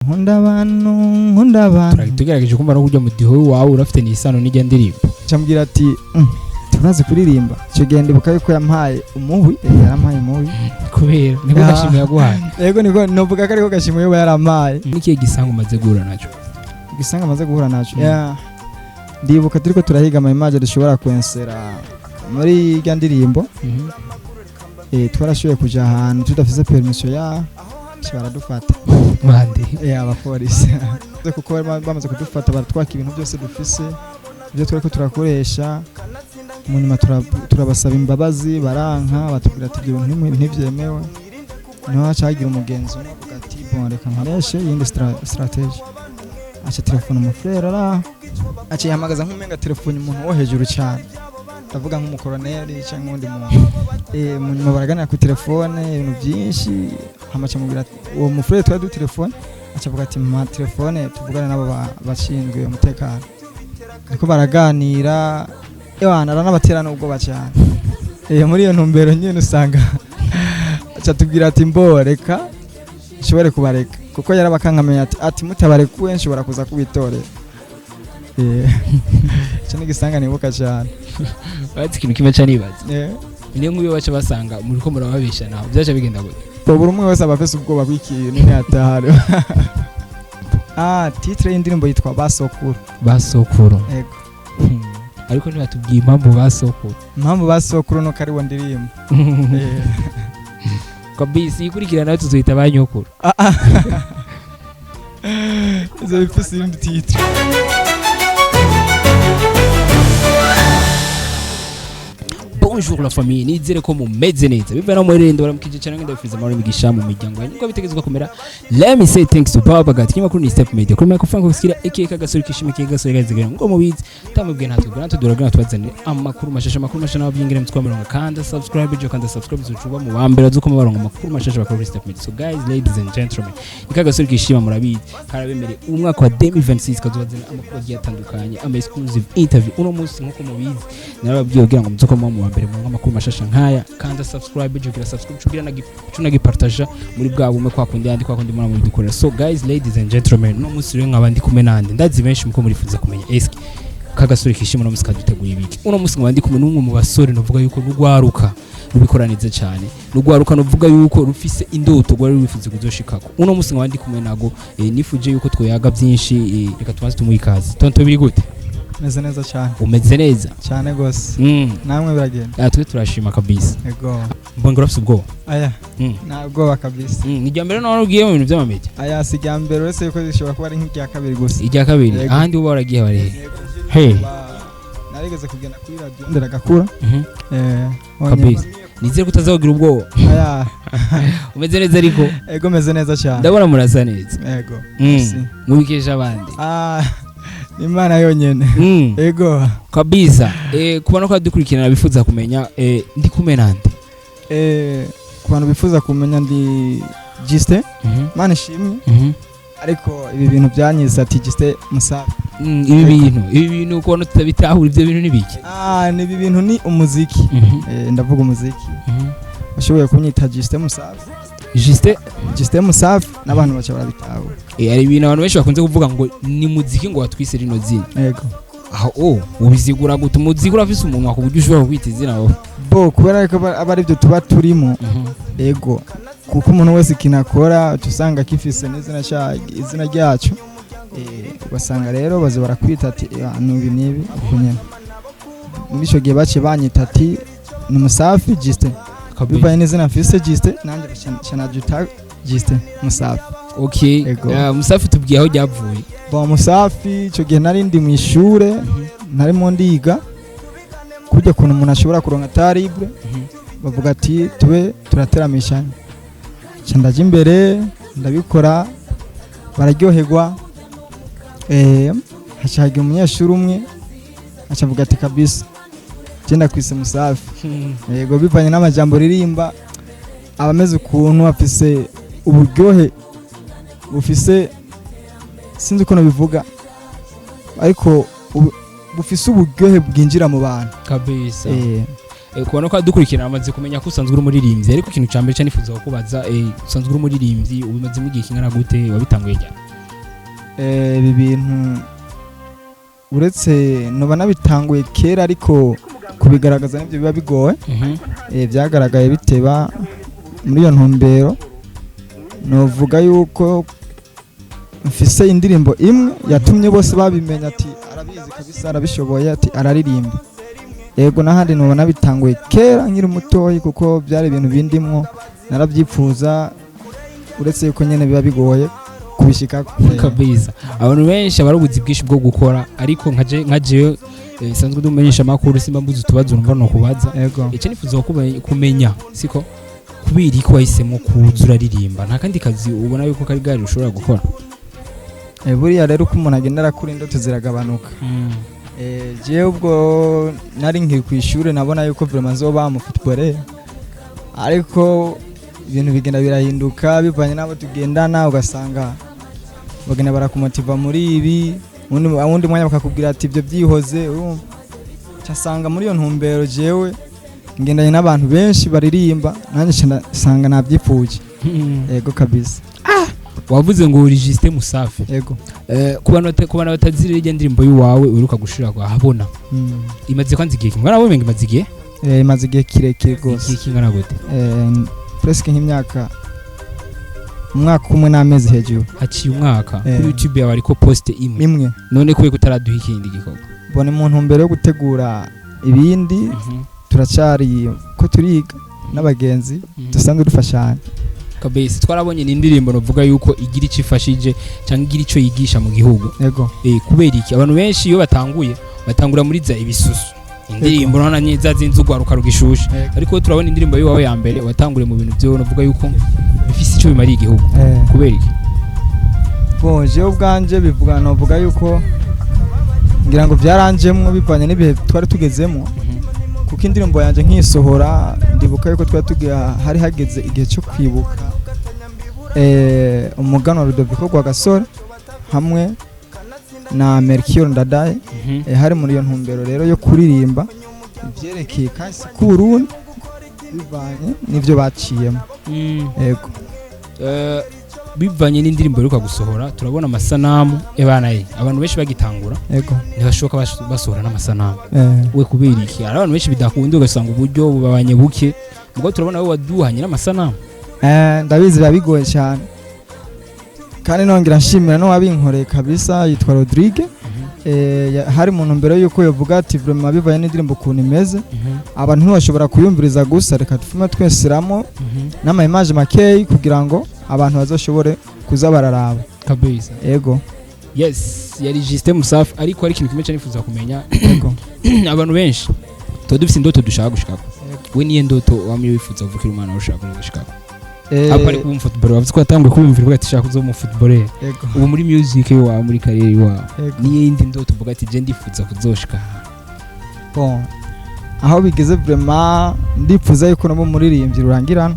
Nkunda abantu, nkunda abantu. Tugerageje kumva no kurya mudiho wawe urafite n'isano n'ijya ndirimbo. Camubwira ati turazi kuririmba. Icyo gihe ndibuka yuko yampaye umuhwi, yarampaye umuhwi. Kubera niko gashimwe yaguhaye. Yego, niko novuga ko ariko gashimwe yoba yarampaye. N'ikihe gisanga umaze guhura naco? Igisanga amaze guhura naco, ndibuka turiko turahiga ama image dushobora kwensera muri irya ndirimbo. Twarashoboye kuja ahantu tudafise permission, ya baradufata. Bande? Abapolisi, kuko bari bamaze kudufata baratwaka ibintu byose dufise, ibyo twariko turakoresha. Mu nyuma turabasaba imbabazi, baranka, batubwira ati ibyo bintu ntivyemewe. Niho hacagira umugenzi umwe avuga ati bon, reka nkoreshe iyindi strategy. Aca telefone umufrere ara aca yihamagaza nk'umenga telefone umuntu wo hejuru cyane, ndavuga nk'umukoroneri cyangwa uwundi muntu. Mu nyuma baraganira ku telefone ibintu byinshi, hama aca amubwira uwo mufrere twari du telefone, aca avuga ati mpa telefone tuvugane n'abo bashinzwe umutekano. Niko baraganira, ewana aranabatera n'ubwoba cyane. Muri iyo ntumbero nyine usanga aca tubwira ati mbo reka nshobore kubareka, kuko yarabakankamiye ati mutabarekuwe nshobora kuza kubitorera. Ico ni igisanga nibuka cyane. Bazi ikintu kimwe ca nibaza, niyo nk'iyo baca basanga muriko murababesha, naho byaca bigenda gute? Buri umwe wese aba afise ubwoba bw'ikintu ntiyatahari. Titre y'indirimbo yitwa Basokuru. Basokuru? Yego. Ariko ntibatubwiye impamvu basokuru. Impamvu basokuru nuko ariwo ndirimbo. Kabisa, ikurikira nawe tuzohita ba nyokuru. Ah, ah. Izo bifise irindi titre. Bonjour la famille, nizere ko mumeze neza. Biva no mwerendo baramukije cyane, ngenda bifuza amahoro n'imigisha mu miryango yanyu uko bitegezwa kumera. Let me say thanks to Baba Gat. Kinyamakuru ni Step Media. Kuri microphone kusikira aka kagasore kishime kikagasore gasore gazigara. Ngo mubizi tamubwiye natwe bwa natwe duragana tubazanire amakuru mashasha, amakuru mashasha n'ababyingire mutwa mirongo. Kanda subscribe jo, kanda subscribe zucuba mu bambere zuko mubarongo amakuru mashasha bakora kuri Step Media. So guys, ladies and gentlemen, ni kagasore kishima murabizi. Karabemere umwaka wa 2026 kazobazanira amakuru agiye atandukanye, ama exclusive interview. Uno munsi nkuko mubizi narababwiye kugira ngo muzuko mu wa mbere mu amakuru mashasha nkaya, kanda subscribe jo, gira subscribe cugira na tunagipartaja muri bwa bumwe kwa kundi yandi kwa kundi muri mubidukorera. So guys, ladies and gentlemen, no munsi rero nkaba ndi kumwe nande ndazi benshi muko murifuza kumenya eski kagasore kishima no munsi kaduteguye ibiki. Uno munsi nkaba ndi kumwe n'umwe mu basore novuga yuko rugwaruka rubikora neza cyane, rugwaruka novuga yuko rufise indoto rwari rwifuza kuzoshikako. Uno munsi nkaba ndi kumwe nago, nifuje yuko twoyaga byinshi. Reka tubanze tumuhe ikaze. Tonto, biri gute? Meze neza cyane. Umeze neza? Cyane gose. Namwe biragenda? Twe turashima kabisa. Yego. Mbongo urafise ubwoba? Aya, nta bwoba kabisa. Ni irya mbere nawe ugiye mu bintu by'amamedia? Aya, si irya mbere, uretse yuko rishobora kuba ari nk'irya kabiri gusa. Irya kabiri? Yego. Ahandi uba waragiye bari he? Narigeze kugenda kuri radio nderagakura. Kabisa, nizere ko utazagira ubwoba. Aya. Umeze neza ariko? Ego, meze neza cyane. Ndabona murasa neza. Ego. Merci. Mubikesha abandi? Imana yonyene. Ego. Kabisa. Kubona ko dukurikirana bifuza kumenya, ndi kumwe nande? Ku bantu bifuza kumenya, ndi Justin Mana ishimwe, ariko ibi bintu byanyise ati Justin Musafi. Ibi bintu kubona tutabitahura, ibyo bintu ni biki? Ni ibi bintu ni umuziki. Ndavuga umuziki washoboye kunyita Justin Musafi. Justin? Justin Musafi n'abantu baca barabitahura. Hari ibintu abantu benshi bakunze kuvuga ngo ni muziki ngo watwise rino zina. Ego. Aho ubizigura gute? Umuziki urafise umunwa ku buryo ushobora kwita izina wowe? Bo kubera ko aba aribyo tuba turimo. Ego, kuko umuntu wese ikintu akora uca usanga kifise n'izina izina ryacu. Ugasanga rero baza barakwita ati nibi nibi uko nyene. Muri ico gihe baciye banyita ati ni Musafi Justin, bivanye n'izina mfise Justin, nanjye baca najuta Justin Musafi. Okay. Ego. Musafi tubwiye aho ryavuye. Bon, Musafi ico gihe nari ndi mu ishure, narimo ndiga kurya kuntu umuntu ashobora kuronka taribre, bavuga ati tube turateramishanya, nca ndaja imbere ndabikora bararyoherwa. Haca hagira umunyeshuri umwe aca avuga ati kabisa je ndakwise Musafi. Yego, bivanye n'amajambo ririmba aba ameze ukuntu afise uburyohe bufise, sinzi ukuntu bivuga, ariko bufise uburyohe bwinjira mu bantu. Kabisa. Kubona ko dukurikirana amaze kumenya ko usanzwe uri umuririmbyi, ariko ikintu ca mbere ca nifuza kukubaza, usanzwe uri umuririmbyi, ubimazemo igihe kingana gute? Wabitanguye ryari? Ibi bintu uretse noba nabitanguye kera, ariko kubigaragaza nibyo biba bigoye. Byagaragaye biteba. Muri iyo ntumbero novuga yuko mfise indirimbo imwe yatumye bose babimenya ati arabizi kabisa, arabishoboye, ati araririmba. Yego, n'ahandi nubona bitanguye kera nkiri mutoyi, kuko byari ibintu bindimwo, narabyipfuza, uretse yuko nyene biba bigoye kubishikako. Kabisa, abantu benshi aba ari ubuzi bwinshi bwo gukora, ariko nka jewe sanzwe ndumenyesha amakuru, simba mbuze utubazo numva no kubaza. Yego. Icyo nifuza kumenya siko kubera ko wahisemo kuza uraririmba, nta kandi kazi ubona yuko kari gari ushobora gukora? Buriya rero uko umuntu agenda arakura, indoto ziragabanuka. Jewe ubwo nari nkiri ku ishuri nabona yuko vraiment nzoba mu footballeur, ariko ibintu bigenda birahinduka bivanye n'abo tugendana, ugasanga bagenda barakumotiva muri ibi, uwundi mwanya bakakubwira ati ibyo byihoze. Urumva, nsanga muri iyo ntumbero jewe ngendanye n'abantu benshi baririmba, nanjye nca nsanga nabyipfuje. Yego kabisa. Wavuze ngo uri Justin Musafi? Yego. Ku bantu batazi rero, irya ndirimbo y'uwawe uheruka gushira ahabona imaze kwanza igihe kingana, wowe imaze igihe? Imaze igihe kirekire rwose. Igihe kingana gute? Presque nk'imyaka, umwaka umwe n'amezi hejuru. Haciye umwaka. Eh. Kuri YouTube yawe ariko post imwe? Imwe. None kubera kutaraduha ikindi gikorwa? Bone mu ntumbero yo gutegura ibindi, turacyari ko turiga n'abagenzi dusanzwe dufashanya. Kabisa, twarabonye n'indirimbo novuga yuko igira icyo ifashije cyangwa igira icyo yigisha mu gihugu. Yego. Kubera iki abantu benshi iyo batanguye batangura muri za ibisusu, indirimbo urabona ni za zinzi ugwaruka rugishushe, Yego. ariko turabona indirimbo yiwawe ya mbere watanguriye mu bintu byo novuga yuko bifise icyo bimariye igihugu? Kubera iki? Bon, jewe ubwanje bivuga, novuga yuko ngira ngo byaranjemwo bivanye n'ibihe twari tugezemo, kuko indirimbo yanjye nkisohora ndibuka yuko twari tugiye, hari hageze igihe cyo kwibuka umuganwa Rudoviko Rwagasore hamwe na Melchior Ndadaye. Hari muri iyo ntumbero rero yo kuririmba ivyerekeye kahise k'Uburundi bivanye n'ivyo baciyemo. Yego. Bivanye n'indirimbo iheruka gusohora, turabona amasanamu ebana ye, abantu benshi bagitangura ntibashoboka basohora n'amasanamu. We kubera iki? Hari abantu benshi bidakunda, ugasanga uburyo bubabanye buke, ubwo turabona we waduhanye n'amasanamu. Ndabizi biba bigoye cyane, kandi nongera nshimira n'uwabinkoreye kabisa, yitwa Rodrigue. Hari mu ntumbero yuko yovuga ati vraiment bivanye n'indirimbo ukuntu imeze, abantu ntibashobora kuyumviriza gusa, reka tufume twesiramo n'ama image makeyi kugira ngo abantu bazoshobore kuza bararaba. Kabisa. Ego. Yes, yari Justin Musafi, ariko hari ikintu kimwe cyane nifuza kumenya. Ego. Abantu benshi tuba dufite indoto dushaka gushikako. We niye ndoto wamye wifuza kuvukira umwana wawe ushaka gushikako? Apo ari kuba umufootballer, wavuze ko watanguye kubimvira uvuga ati shaka kuzoba umufootballer. Ego. Ubu muri music wawe, muri carrière wawe, Ego. niye yindi ndoto uvuga ati je ndifuza kuzoshika aha? Bon, aho bigeze vraiment ndipfuza yuko nabo muririmbyi rurangirana,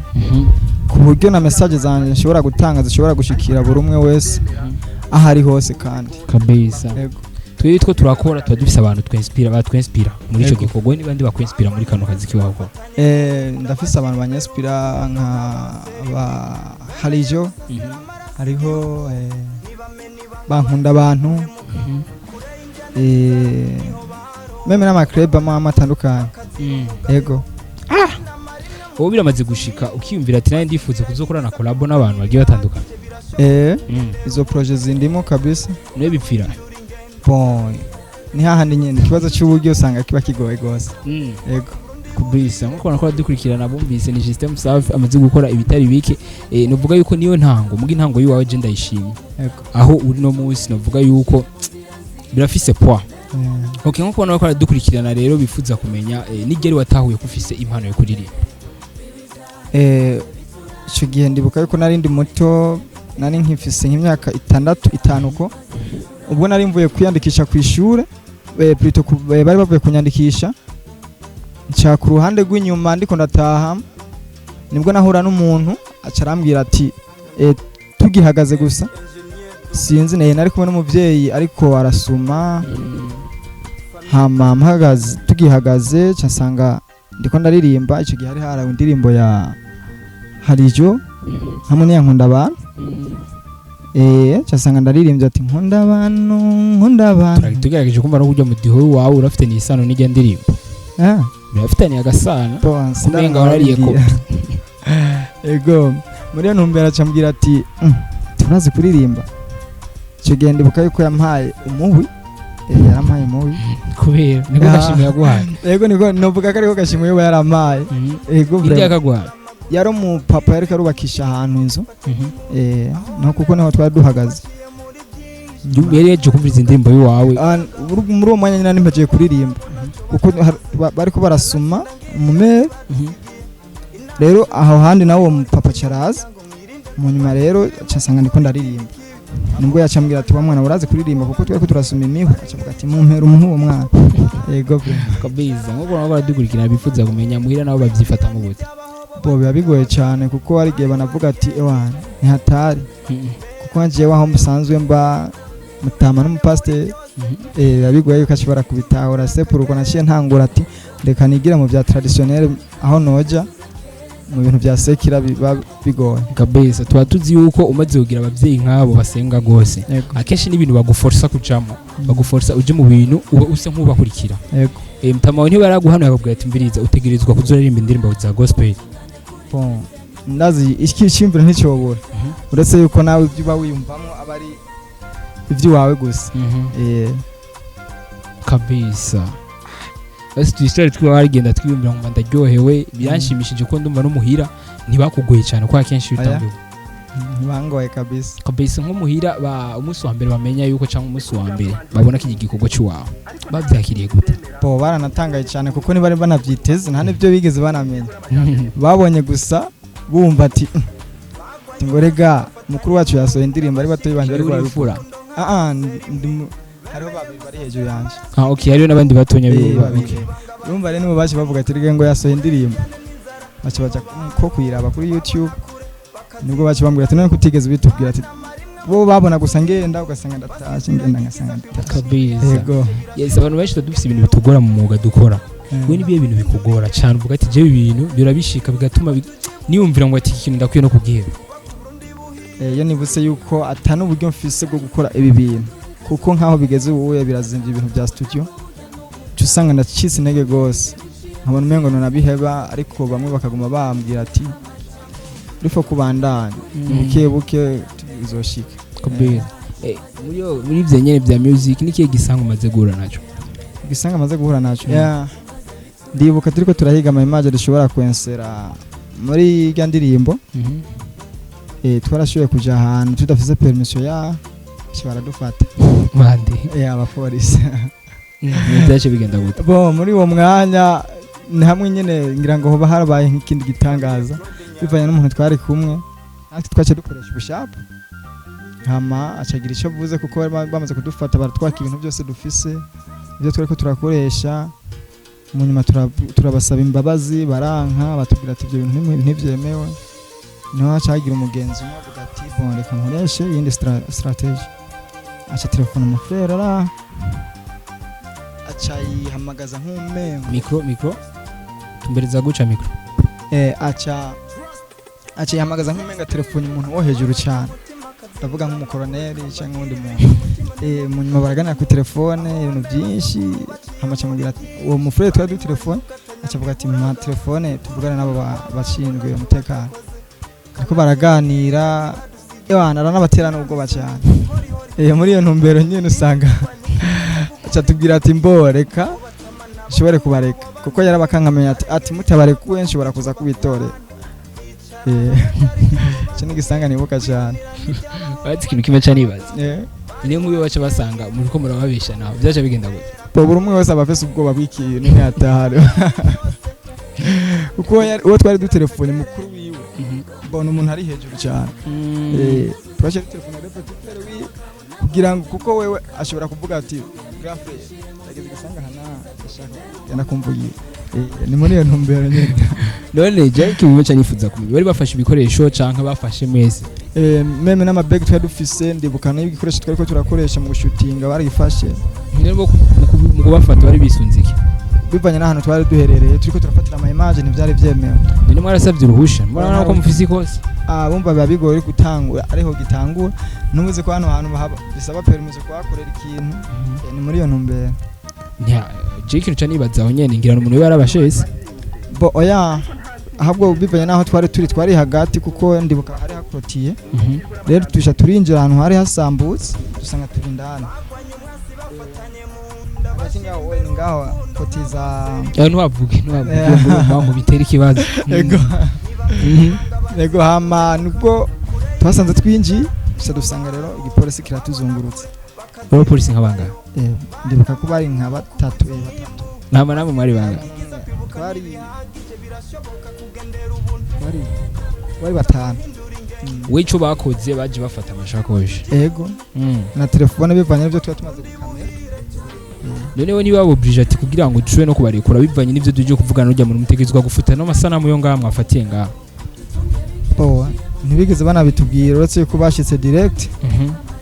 ku buryo na message zanjye nshobora gutanga zishobora gushikira buri umwe wese aho ari hose kandi. Kabisa. Ego. Twebwe two turakora, tuba dufise abantu twinspira, batwinspira muri ico Ego. gikorwa. Ni bandi bakwinspira muri kano kazi kiwawe? Ndafise abantu banyespira nka ba Harijo, hariho bankunda abantu, même n'amaclub amwe amwe atandukanye. Ego. Wowe biramaze gushika ukiyumvira ati nawe ndifuza kuzokorana collabo n'abantu bagiye batandukanye? Izo projet zindimo kabisa. Niwe bipfira? Bon, ni hahandi nyene ikibazo cy'uburyo usanga kiba kigoye gose. Ego. Kabisa, nkuko nakora dukurikirana, bumvise ni Justin Musafi amaze gukora ibitari bike. Novuga yuko niyo ntango muga intango yiwawe je ndayishimye. Ego. Aho uri no munsi novuga yuko birafise poids. Okay, nkuko nakora dukurikirana rero, bifuza kumenya nigeri watahuye ko ufise impano yo kuririmba? Icyo gihe ndibuka yuko nari ndi muto, nari nkifise nk'imyaka 6, 5 uko. Ubwo nari mvuye kwiyandikisha ku ishure, plutôt bari bavuye kunyandikisha, nca ku ruhande rw'inyuma ndiko ndataha, nibwo nahura n'umuntu aca arambwira ati tugihagaze gusa, sinzi nari kumwe n'umuvyeyi ariko arasuma, hama mpagaze, tugihagaze nca nsanga ndiko ndaririmba. Icyo gihe hari harawe indirimbo ya Harijo hamwe n'iya Nkunda abantu. Casanga ndaririmbye ati nkunda abantu, nkunda abantu. Tugerageje kumva no kurya mudiho wawe urafite isano n'ijya ndirimbo. Ah. Birafitaniye agasano. Bon, Kumenga warariye. Sinababwira. Ego, muri iyo ntumbero acambwira ati turazi kuririmba. Icyo gihe ndibuka yuko yampaye umuhwi, yarampaye umuhwi. Kubera niko Ah. gashimwe yaguhaye. Ego, niko novuga ko ariko gashimwe yoba yarampaye. Ego. Indi Vraiment. yakaguhaye? Yari umupapa yariko arubakisha ahantu inzu, no kuko niho twari duhagaze. Yari yaje kumviriza indirimbo y'iwawe? Ah, muri uwo mwanya nyine nimpejeje kuririmba, kuko bariko barasuma umumere. Rero aho handi nawe uwo mupapa caraza mu nyuma, rero casanga ndiko ndaririmba, nibwo yacambwira ati wa mwana urazi kuririmba, kuko twariko turasuma imihwi, acavuga ati mumpera umuhu uwo mwana. Yego vraiment. Kabisa, nkuko nabo baradukurikirana bifuza kumenya muhira nabo babyifata mu gute? Bo biba bigoye cyane, kuko hari igihe banavuga ati ewana ni hatari, kuko njewe aho musanzwe mba mutama n'umupasiteri, biba bigoye yuko ashobora kubitahura. C'est pourquoi naciye ntangura ati reka nigire mu bya traditionnel, aho noja mu bintu bya séculaire biba bigoye. Kabisa, tuba tuzi yuko umaze kugira ababyeyi nk'abo basenga rwose, Yego. akenshi n'ibintu baguforsa kujamo, baguforsa uje mu bintu uba usa nk'ubakurikira. Yego. Mutama wawe ntibaraguhanuye akakubwira ati mbiriza utegerezwa kuzoririmba indirimbo za gospel? Bon, ndazi iki cyimviro nticyobora, uretse yuko nawe ibyo uba wiyumvamo aba ari iby'iwawe gusa. Kabisa, basi tuyisitore twiba warigenda twiyumvira nkumva ndaryohewe, biranshimishije ko ndumva n'umuhira ntibakugoye cyane kuko akenshi Oya. utangiye. Ntibangoye kabisa. Kabisa, nk'umuhira ba umunsi wa mbere bamenya yuko cyangwa umunsi wa mbere babona ko iki gikorwa cy'iwawe, babyakiriye gute? Bo baranatangaye cyane, kuko ntibari banabyiteze, nta n'ibyo bigeze banamenya. Babonye gusa bumva ati ati ngo rega mukuru wacu yasohoye indirimbo, ari batoyi banje bariko Uri barabikora. imfura? Ah ah, hariho babiri bari hejuru yanje. Ah, okay, hariyo n'abandi batonya? Babiri. Urumva rero nibo baje bavuga ati rega ngo yasohoye indirimbo, baca baja ko kuyiraba kuri YouTube, nibwo baca bambwira ati none kutigeze ubitubwira? Ati bo babona gusa ngenda ugasanga ndatashe, ngenda ngasanga ndatashe. Kabisa. Yego. Yes, abantu benshi tuba dufise ibintu bitugora mu mwuga dukora. We nibihe bintu bikugora cyane uvuga ati jewe ibintu birabishika bigatuma niyumvira ngo ati iki kintu ndakwiye no kubwira? Iyo nibutse yuko atari uburyo mfise bwo gukora ibi bintu, kuko nkaho bigeze ubu birazimvye ibintu bya studio, uca usanga ndacitse intege gose, nkabona umengo nonabiheba, ariko bamwe bakaguma bambwira ati rifo kubandanya buke buke bizoshika. Kabisa. Muri ivyo nyene vya music, nikihe gisanga umaze guhura naco? Igisanga amaze guhura naco? Yeah. Ndibuka turiko turahiga ama image dushobora kwensera muri irya ndirimbo, twarashoboye kuja ahantu tudafise permission ya baca baradufata. Bande? Abapolisi. Byace bigenda gute? Bo muri uwo mwanya ni hamwe nyine ngira ngo hoba harabaye nk'ikindi gitangaza bivanye n'umuntu twari kumwe, natwe twaciye dukoresha ubushapu, hama acagira icyo avuze, kuko bari bamaze kudufata baratwaka ibintu byose dufise, ibyo twariko turakoresha. Mu nyuma turabasaba imbabazi baranka, batubwira ati ibyo bintu ntibyemewe. Niho hacagira umugenzi umwe avuga ati bon, reka nkoreshe iyindi strategy, aca telefone umufrère ara aca yihamagaza nk'umengo Micro, micro, tumbereza guca micro. Aca yihamagaza nk'umenga telefone umuntu wo hejuru cyane, ndavuga nk'umukoroneri cyangwa uwundi muntu. Mu nyuma baraganira kuri telefone ibintu byinshi, hama aca amubwira ati uwo mufurere twari duri telefone, aca avuga ati mpa telefone tuvugane n'abo bashinzwe umutekano. Ariko baraganira, ewana aranabatera n'ubwoba cyane. Muri iyo ntumbero nyine usanga aca tubwira ati mbo reka nshobore kubareka, kuko yarabakankamiye ati mutabarekuwe nshobora kuza kubitorera. Icyo ni igisanga nibuka cyane. Bazi ikintu kimwe ca nibaza, niyo nk'uyo baca basanga muriko murababesha nawe byaca bigenda gute? Bo buri umwe wese aba afise ubwoba bw'ikintu ntiyatahari, kuko uwo twari dutelefone mukuru wiwe mbona umuntu ari hejuru cyane. Twaciye dutelefone rero petit frère wiwe kugira ngo, kuko wewe ashobora kuvuga ati grand frère ndageze igisanga hana ndashaka kugenda kumvugira. Ni muri iyo ntumbero nyine. None je ikintu ca nifuza kumenya, bari bafashe ibikoresho canke bafashe mwese? Même n'amabegi twari dufise, ndibuka n'ibikoresho twariko turakoresha mu gushutinga barigifashe. None bo mu kubafata bari bisunze iki? Bivanye n'ahantu twari duherereye turiko turafatira ama image, ntivyari vyemewe. None mwarasabye uruhusha? Murabona ko mufise ikosa. Ah, bumva biba bigoye gutangura, ariho gitangura, ntubuze ko hano hantu bisaba permis kuhakorera ikintu. Ni muri iyo ntumbero. Je ikintu ca nibaza aho nyene, ngira umuntu we yarabashese. Bo oya, ahubwo bivanye n'aho twari turi, twari hagati, kuko ndibuka hari hakorotiye. Rero tuja turinjira ahantu hari hasambutse, dusanga turi indani hagati ngaho, we ni ngaho kotiza. Ntiwavuge, ntiwavuge ngo ngo bitere ikibazo. Ego. Ego, hama nubwo twasanze twinjiye gusa, dusanga rero igipolisi kiratuzungurutse. Abapolisi nk'abangahe? Ndibuka ko bari nka batatu, batatu. Nama namwe mwari bangahe? Twari batanu. We ico bakoze, baje bafata amashakoshi? Ego, na telefone, bivanye n'ibyo tuba tumaze gukamera. None we ntibabobirije ati kugira ngo dushobore no kubarekura, bivanye n'ivyo tuje kuvugana n'urya muntu, mutegerezwa gufuta n'amasanamu yo ngaha mwafatiye ngaha? Bo ntibigeze banabitubwira, uretse yuko bashitse direct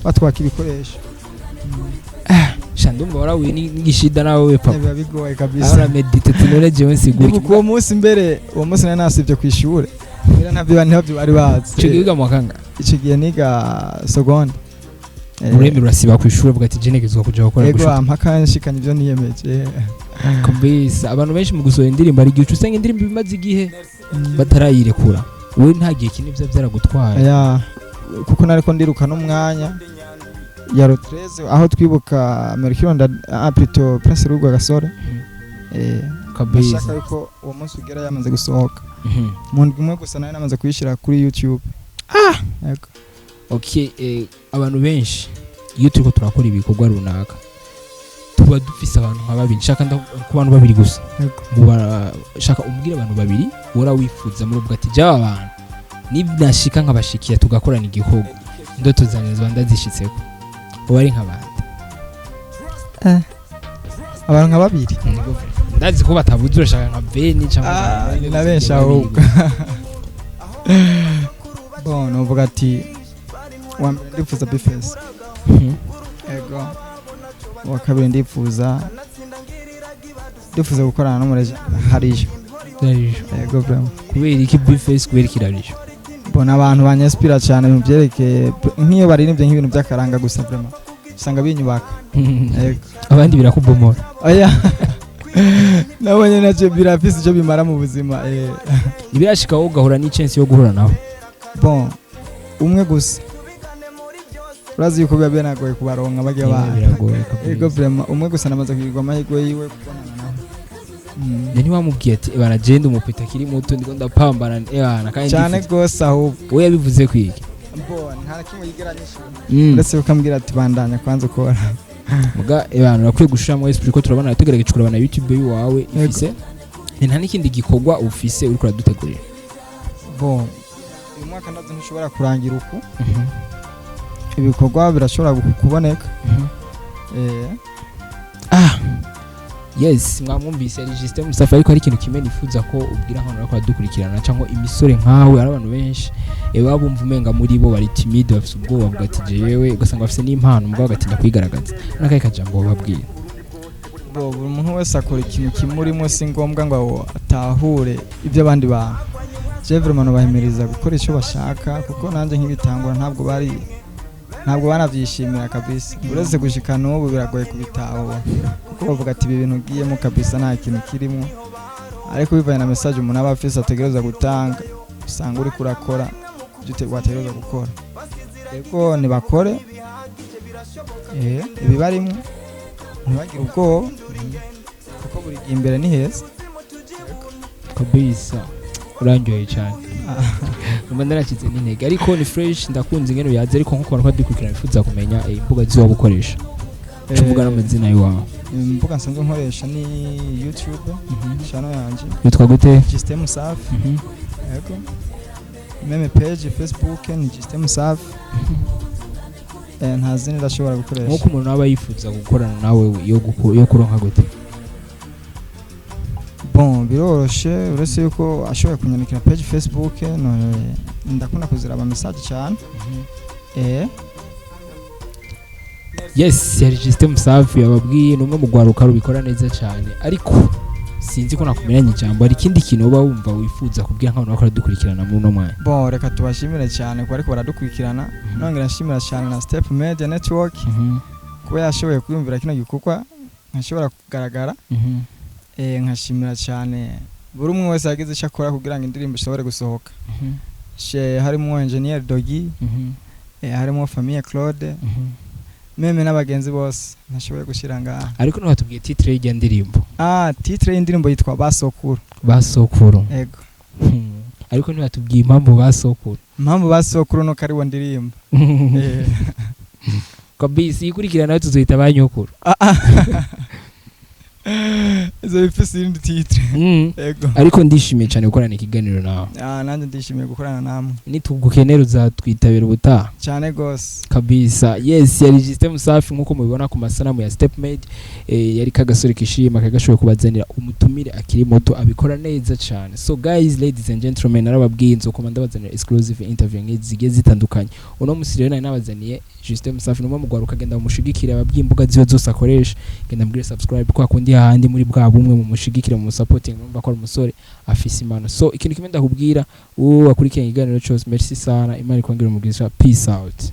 batwaka ibikoresho. Sha, ndumva warahuye n'igishida nawe we papa. Biba bigoye kabisa. Ahora medite ati none jewe nsigura. Ndibuka uwo munsi mbere, uwo munsi nari nasibye ku ishure, mbere ntabyo bari bazi. Ico gihe wiga mu wa kangahe? Ico gihe niga seconde. Uremera urasiba ku ishuri, uvuga ati je ntegerezwa kuja gukora Ego. gushuta. Mpaka nshikanye ivyo niyemeje. Kabisa, abantu benshi mu gusohora indirimbo hari igihe uca usanga indirimbo imaze igihe batarayirekura. Wowe nta gihe kinini vya byaragutwaye? Ya, kuko nariko ndiruka n'umwanya ya le 13, aho twibuka Melchior ah, plutôt Prince Rugwa Gasore. Nashaka yuko uwo munsi ugera yamaze gusohoka. Mu ndwi imwe gusa nari namaze kuyishyira kuri YouTube. Yego. Okay, abantu benshi iyo turiko turakora ibikorwa runaka tuba dufise abantu nka babiri. Nshaka ku bantu babiri gusa. Yego. Shaka umbwire abantu babiri wora wifuza muri ubwo ati jaba abantu nashika nkabashikiya tugakorana igikorwa, indoto zanjye ziba ndazishitseko. Uba ari nk'abandi? Abantu nka babiri? Ndazi ko batabuze, urashaka nka Beni cyangwa Ah, ni na benshi ahubwo. Bon, novuga ati uwa mbere ndifuza B-Face. Ego. Uwa kabiri ndifuza gukorana n'umureje hariyo. Rarijo. Ego, vraiment. Kubera iki B-Face? Kubera iki Rarijo? Bona abantu banyespira cyane mu byerekeye nk'iyo baririmbye nk'ibintu by'akaranga gusa, vraiment usanga binyubaka. Ego. Abandi birakubomora? Oya, nabonye nacyo birafise icyo bimara mu buzima. Ntibirashika wowe ugahura n'chance yo guhura nawe? Bon, umwe gusa. Urazi yuko biba binagoye kubaronka bajya ba Biragoye kabisa. Ego, vraiment, umwe gusa namaze kugirirwa amahirwe yiwe kubonana nawe. None ntiwamubwiye ati baragenda umupeta akiri muto, ndiko ndapambana ebana kandi Cyane ndifuza"? gose ahubwo. We yabivuze kwiki? Bon, nta na kimwe yigera anyishura, uretse yuko ambwira ati bandanya kwanza ukora. Muga ebana urakwiye gushiramo esprit, ko turabona tugerageje kuraba na YouTube yiwawe ifise. Nta n'ikindi gikorwa ufise uriko uradutegurira? Bon, uyu mwaka ndazi ntushobora kurangira uku, ibikorwa birashobora kuboneka. Ah yes, mwamwumvise, ari Justin Mustafa. Ariko hari ikintu kimwe nifuza ko ubwira nk'abantu bariko baradukurikirana cyangwa imisore nkawe. Ari abantu benshi baba bumva umenga muri bo bari timide, bafise ubwoba, bavuga ati jewe, ugasanga bafise n'impano mugabo bagatinya kwigaragaza. N'akahe kajambo bababwira? Bo buri muntu wese akora ikintu kimurimo, si ngombwa ngo atahure iby'abandi bantu. Je vraiment nobahimiriza gukora icyo bashaka, kuko nanjye nk'ibitangura ntabwo banabyishimira kabisa. Uretse gushika n'ubu biragoye kubitahura, kuko bavuga ati ibi bintu ugiyemo kabisa nta kintu kirimo. Ariko bivanye na message umuntu aba afise ategereza gutanga, usanga uriko urakora ibyo wategereza gukora. Ego, nibakore ibibarimo, ntibagire ubwoba, kuko buri gihe imbere ni heza. Kabisa, urandyoheye cyane, mba naracitse n'intege, ariko ni fresh, ndakunze ingene uyaze. Ariko nkuko abantu badukurikirana bifuza kumenya imbuga z'iwabo ukoresha, tuvuga n'amazina y'iwawe. Imbuga nsanzwe nkoresha ni YouTube channel yanje. Witwa gute? Justin Musafi. Yego, même page Facebook ni Justin Musafi. Nta zindi ndashobora gukoresha. Nk'uko umuntu aba yifuza gukorana nawe yo kuronka gute? Bon, biroroshe, uretse yuko ashoboye kunyandikira page Facebook, no, ndakunda kuziraba message cyane. Yes, yari Justin Musafi, yababwiye ni umwe mu rwaruka rubikora neza cyane, ariko Sinzi ko nakumeranye ijambo. Hari ikindi kintu uba wumva wifuza kubwira nk'abantu bakora dukurikirana muri uno mwanya? Bon, reka tubashimire cyane kuba ariko baradukurikirana. Nongera nshimira cyane na Step Media Network kuba yashoboye kwiyumvira kino gikorwa nkashobora kugaragara. Nkashimira cyane buri umwe wese yagize icyo akora kugira ngo indirimbo ishobore gusohoka. She harimo Engineer Dogi, harimo Famille Claude, même n'abagenzi bose ntashoboye gushyira ngaha. Ariko ntiwatubwiye titre y'irya ndirimbo. Ah, titre y'indirimbo yitwa Basokuru. Basokuru. Ego. Ariko ntiwatubwiye impamvu Basokuru. Impamvu Basokuru nuko ariwo ndirimbo. Kabisa, ikurikira nawe tuzohita ba nyokuru. Ah, ah. Izo bifise irindi titre. Ego. Ariko ndishimiye cyane gukorana ikiganiro nawe. Ah, nanjye ndishimiye gukorana namwe. Nitugukenera uzatwitabira ubutaha. Cyane gose. Kabisa, yes. Yari Justin Musafi nkuko mubibona ku masanamu ya Step Made. Yari kagasore kishima kagashoboye kubazanira umutumire akiri muto abikora neza cyane. So guys, ladies and gentlemen, narababwiye nzokoma ndabazanira exclusive interview nk'izi zigiye zitandukanye. Uno musi rero nari nabazaniye Justin Musafi, numwe mugwaruka. Genda mumushigikire, ababwiye imbuga ziwe zose akoresha. Genda mbwire subscribe kwa kundi hahandi muri bwa bumwe, mumushigikire, mu supporting. Murumva ko ari umusore afise impano. So ikintu kimwe ndakubwira, uwo wakurikiranye ikiganiro cyose, merci sana. Imana ikongere umugisha. Peace out.